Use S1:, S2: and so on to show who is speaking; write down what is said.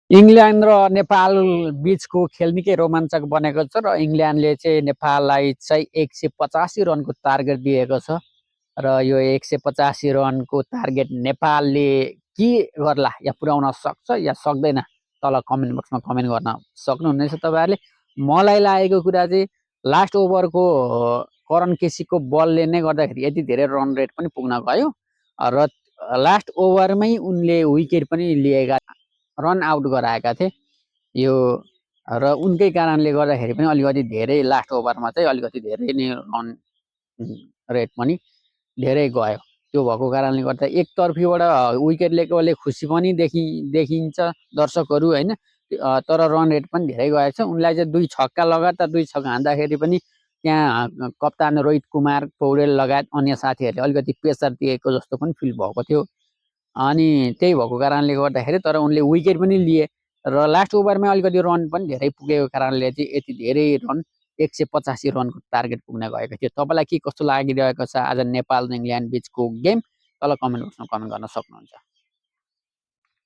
S1: England र नेपाल बीचको खेल निकै रोमाञ्चक बनेको छ र इङ्ल्यान्डले चाहिँ नेपाललाई चाहिँ 185 रनको टार्गेट दिएको छ र यो 185 रनको टार्गेट नेपालले के गर्ला या पुर्याउन सक्छ या सक्दैन तल कमेन्ट बक्समा कमेन्ट गर्न सक्नुहुनेछ तपाईँहरूले। मलाई लागेको कुरा चाहिँ लास्ट ओभरको करण केसीको बलले नै गर्दाखेरि यति धेरै रन रेट पनि पुग्न गयो र लास्ट ओभरमै उनले विकेट पनि लिएका रन आउट गराएका थिए यो र उनकै कारणले गर्दाखेरि पनि अलिकति धेरै लास्ट ओभरमा चाहिँ अलिकति धेरै नै रन रेट पनि धेरै गयो। त्यो भएको कारणले गर्दा एकतर्फीबाट विकेट लिएकोले खुसी पनि देखिन्छ दर्शकहरू होइन, तर रन रेट पनि धेरै गएको छ। उनलाई चाहिँ 2 छक्का लगातार 2 छक्का हान्दाखेरि पनि त्यहाँ कप्तान रोहित कुमार पौडेल लगायत अन्य साथीहरूले अलिकति प्रेसर दिएको जस्तो पनि फिल भएको थियो अनि त्यही भएको कारणले गर्दाखेरि तर उनले विकेट पनि लिए र लास्ट ओभरमा अलिकति रन पनि धेरै पुगेको कारणले चाहिँ यति धेरै रन 185 रनको टार्गेट पुग्न गएको थियो। तपाईँलाई के कस्तो लागिरहेको छ आज नेपाल र इङ्ल्यान्ड बीचको गेम? तल कमेन्ट बक्समा कमेन्ट गर्न सक्नुहुन्छ।